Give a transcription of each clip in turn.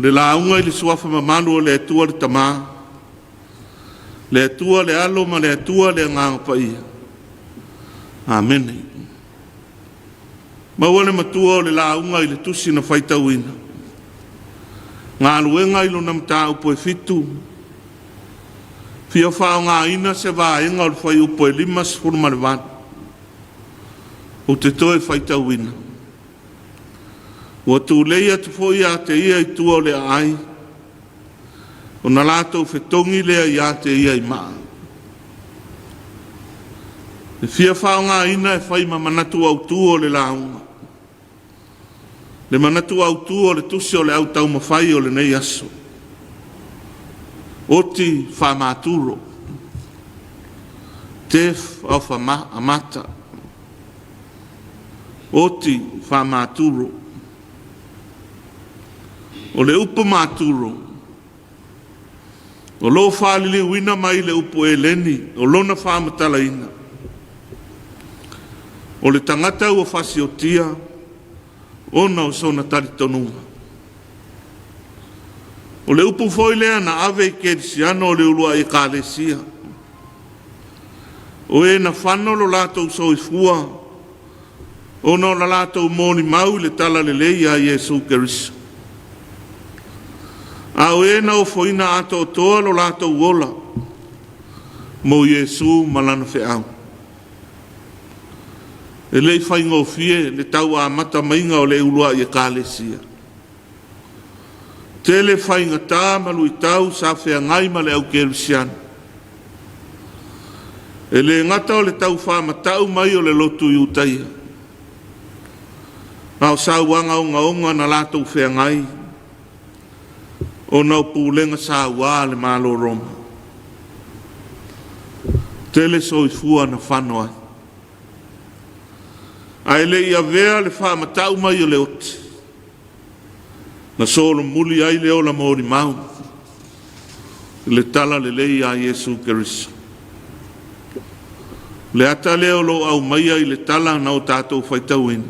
O le lauga i le Suafa mamalu o le Atua le Tama, le Atua le Alo ma le Atua le Agaga Paia. Amene. Maua le matua o le lauga i le tusi na faitauina. Galuega i lona mataupu e 7, fia faaaogaina se vaega o le fuaiupu e 58. Ou te toe faitauina. Ua tulei atu foi ia te ia i tua o le aai, ona latou fetogi lea ia te ia i maa. E fia faaaogaina e fai ma manatu autu o le lauga, le manatu autu o le tusi o le Au Taumafai o lenei aso. Oti faamaturo, death of a martyr. Oti faamaturo. O le upu maturo, o lo o faaliliuina mai le upu Eleni o lona faamatalaina, o le tagata ua fasiotia ona o sona talitonuga. O le upu foi lea na ave i kerisiano o le uluai ekalesia, o e na fano lo latou soifua ona o la latou molimau i le Talalelei ia Iesu Keriso, a o e na ofoina atoatoa lo latou ola mo Iesu ma Lana feau. E le i faigofie le tau amata maiga o le uluai ekalesia. Tele faigata ma luitau sa feagai ma le au kerisiano. E le gata o le tau faamatau mai o le lotu Iutaia, a o sauaga ogaoga na latou feagai ona o pulega saua a le Malo Roma. Tele soifua na fano ai, ae le i avea le faamatau mai o le oti, na solomuli ai le ola molimau i le Talalelei a Iesu Keriso. O le ata lea o lo o aumaia i le tala na o tatou faitauina,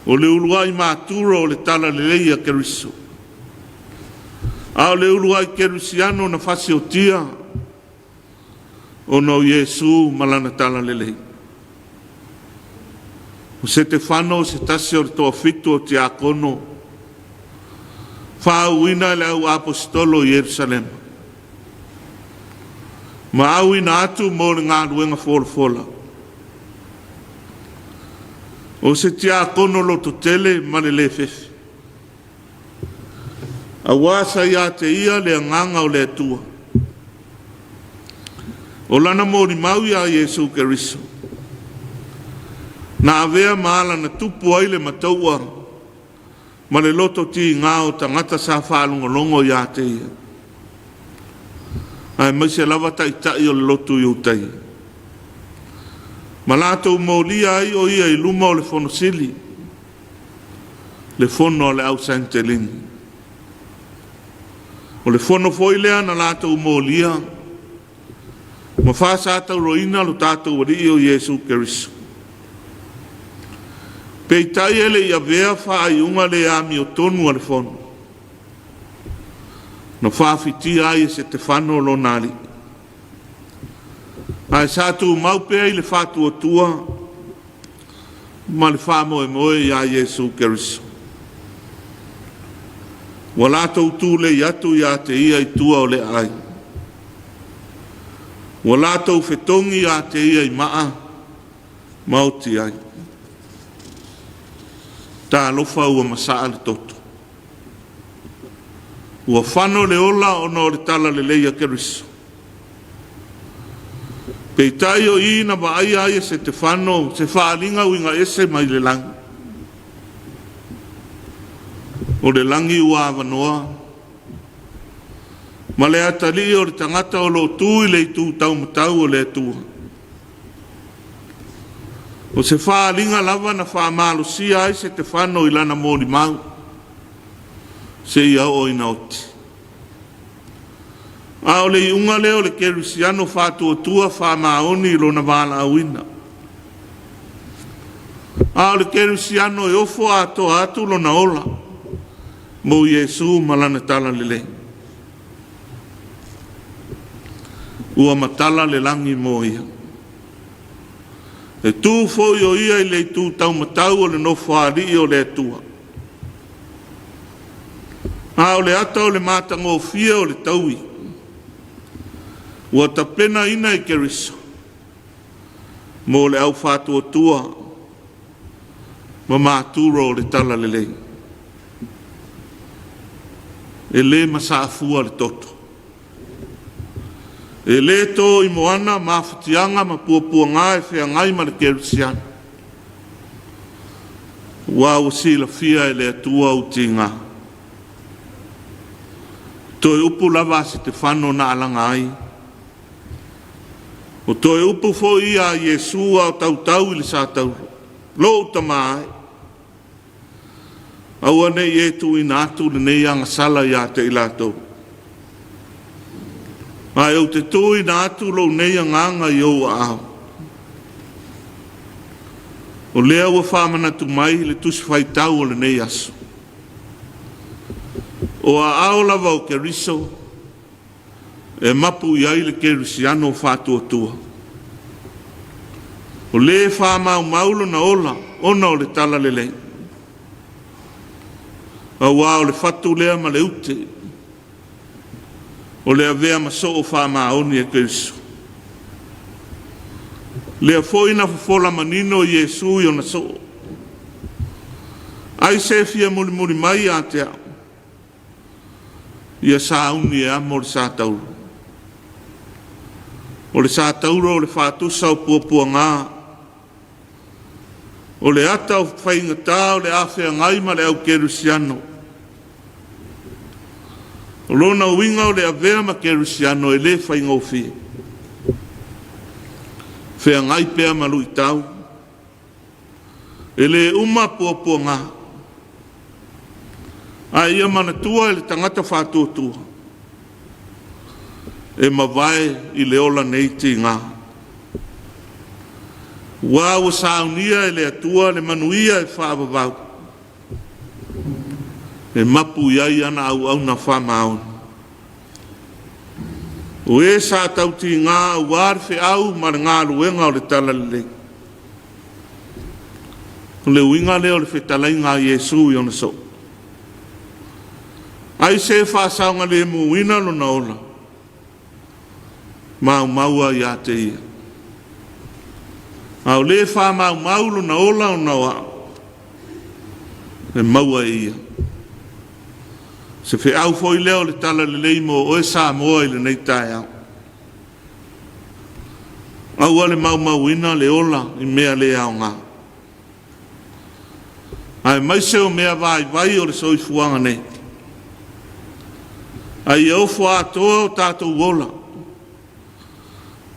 o le uluai matura o le Talalelei a Keriso, a o le uluai kerisiano na fasiotia ona o Iesu ma lana Talalelei. O Setefano o se tasi o le toafitu o tiakono faauuina e le au aposetolo i Yerusalema, ma auina atu mo le galuega folafola. O se tiakono lototele ma le le fefe, aua sa ia te ia le agaga o le Atua. O lana molimau iā Iesu Keriso, na avea ma ala na tupu ai le mataua ma le loto tigā o tagata sa faalogologo ia te ia, aemaise lava taitai o le lotu Iutaia, ma latou molia ai o ia i luma o le Fono Sili, le fono a le au Sanetelini. O le fono foi lea na latou molia ma faasatauroina lo tatou Alii o Iesu Keriso. Peitai e le i avea faaiuga le amiotonu a le fono, na faafitia ai e Setefano lona alii, ae sa tumau pea i le faatuatua ma le faamoemoe iā Iesu Keriso. Ua latou tulei atu ia te ia i tua o le aai, ua latou fetogi ia te ia i maa ma oti ai. Talofa ua masaa le toto. Ua fano le ola ona o le talalelei a Keriso. Peitai o i na vaaia ai e Setefano se faaaliga uiga ese mai le lagi. O le lagi ua avanoa ma le atalii o le tagata o lo o tu i le itu taumatau o le Atua. O se faaaliga lava na faamalosia ai Setefano i lana molimau seia oo ina oti. A o le iuga lea o le kerisiano faatuatua faamaoni i lona valaauina. A o le kerisiano e ofo atoa atu lona ola. mo Iesu ma Lana talalelei. Ua matala le lagi mo ia. E tu foi o ia i le itu taumatau o le Nofoalii o le Atua. A o le ata o le matagofie o le taui ua tapenaina e Keriso mo le au faatuatua ma matura o le talalelei. E le masaa fua le toto. E le to i moana mafatiaga ma puapuaga e feagai ma le kerisiano, aua ua silafia e le Atua ou tiga. Toe upu lava a Setefano na alaga ai, o toe upu foi ia a Iesu a o tautau i le satauro, “Lou Tama e, aua ne i e tuuina atu lenei agasala ia te i latou, ae ou te tuuina atu lou nei agaga i ou aao.” O lea ua faamanatu mai le Tusi Faitau o lenei aso. O aao lava o Keriso e mapu i ai le kerisiano faatuatua. O le faamaumau lona ola ona o le talalelei, aua o le fatu lea ma le ute o le avea ma soo faamaoni e Keriso. Lea foi na fofola manino Iesu i ona soo, ai se fia mulimuli mai ia te au, ia sauni e amo le satauro. O le satauro o le faatusa o puapuaga, o le ata o faigata o le a feagai ma le au kerisiano. O lona uiga o le avea ma kerisiano e le faigofie. Feagai pea ma luitau, e le uma puapuaga, ae ia manatua e le tagata faatuatua, e mavae i le ola nei tiga. Aua ua saunia e le Atua le manuia e faavavau, e mapu i ai ana auauna faamaoni. O e sa tautiga aua le feau ma le galuega o le talalelei. O le uiga lea o le fetalaiga a Iesu i ona soo. Ai se faasaogalemuina lona ola, maumau ia te ia. A o le faamaumau lona ola ona o au, e maua e ia. Se feau foi lea o le talalelei mo oe Samoa i lenei taeao. Aua le maumauina le ola i mea le aoga, aemaise o mea vaivai o le soifuaga nei. A ia ofo atoa o tatou ola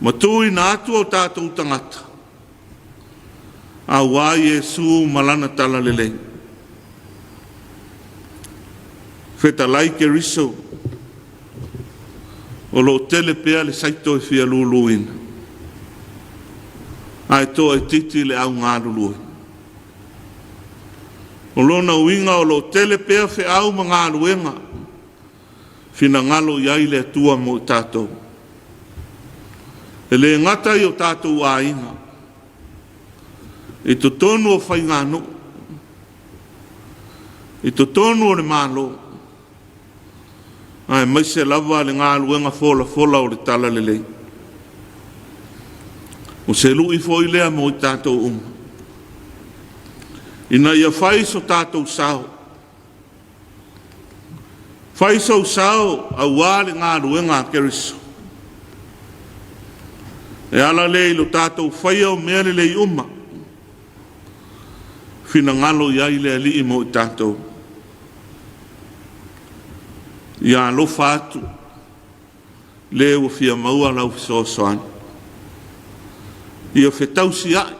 ma tuuina atu o tatou tagata aua Iesu ma Lana talalelei. Fetalai Keriso, o lo o tele pea le saito e fia luluina, ae toaitiiti le au galulue. O lona uiga o lo o tele pea feau ma galuega finagalo i ai le Atua mo i tatou. E le gata i o tatou aiga, i totonu o faiganuu, i totonu o le Malo, aemaise lava le galuega folafola o le talalelei. O se lui foi lea mo i tatou uma, ina ia fai so tatou sao, fai sou sao aua le galuega a Keriso. E ala lea i lo tatou faia o mea lelei uma, finagalo i ai le Alii mo i tatou. Ia alofa atu le ua fia maua lau fesoasoani. Ia fetausiai,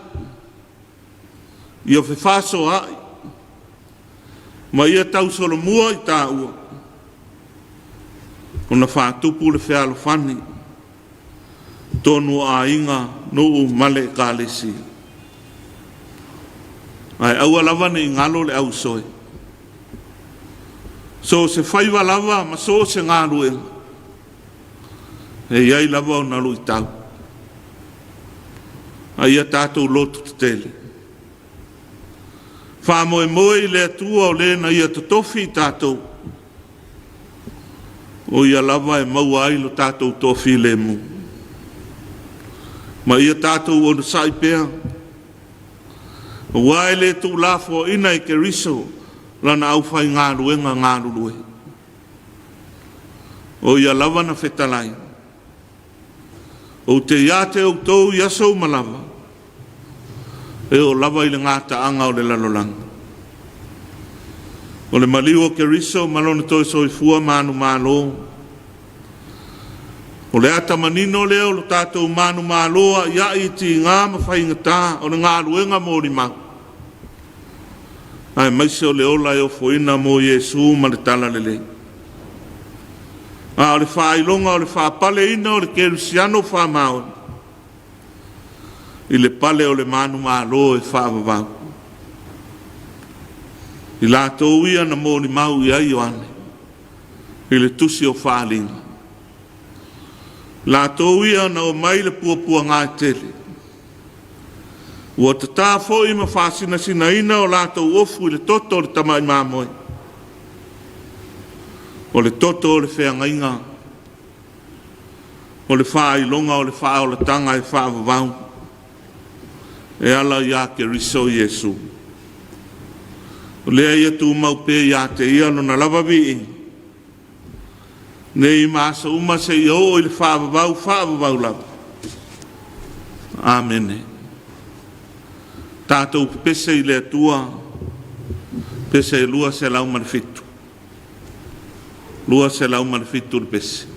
ia fefasoaai, ma ia tausolomua i taua ona faatupu le fealofani totonu o aiga, nuu ma le Ekalesia. Ae aua lava ne i galo le ausoe. So o se faiva lava ma so o se galuega, e i ai lava ona luitau, a ia tatou loto tetele. Faamoemoe i le Atua o le na Ia totofi i tatou, o Ia lava e maua ai lo tatou toafilemu. Ma ia tatou onosai pea, aua e le tuulafoaiina e Keriso lana aufaigaluega galulue. O Ia lava na fetalai, Ou te ia te outou i aso uma lava, e oo lava i le gataaga o le lalolagi. O le maliu o Keriso ma Lona toe soifua manumalo, o le ata manino lea o lo tatou manumalo a'ia'i i tiga ma faigata o le galuega molimau, aemaise o le ola e ofoina mo Iesu ma le Talalelei. A o le faailoga o le faapaleina o le kerisiano faamaoni i le pale o le manumalo e faavavau. I latou ia na molimau i ai Ioane i le tusi o Faaaliga, latou ia na omai i le puapuaga e tele, ua tata foi ma faasinasinaina o latou ofu i le toto o le Tamai Mamoe, o le toto o le feagaiga, o le faailoga o le faaolataga e faavavau e ala ia Keriso Iesu. O lea ia tumau pea ia te Ia Lona lava viiga nei ma aso uma seia oo i le faavavau faavavau lava. Amene. Tatou pepese i le Atua, pese 207, 207 le pese.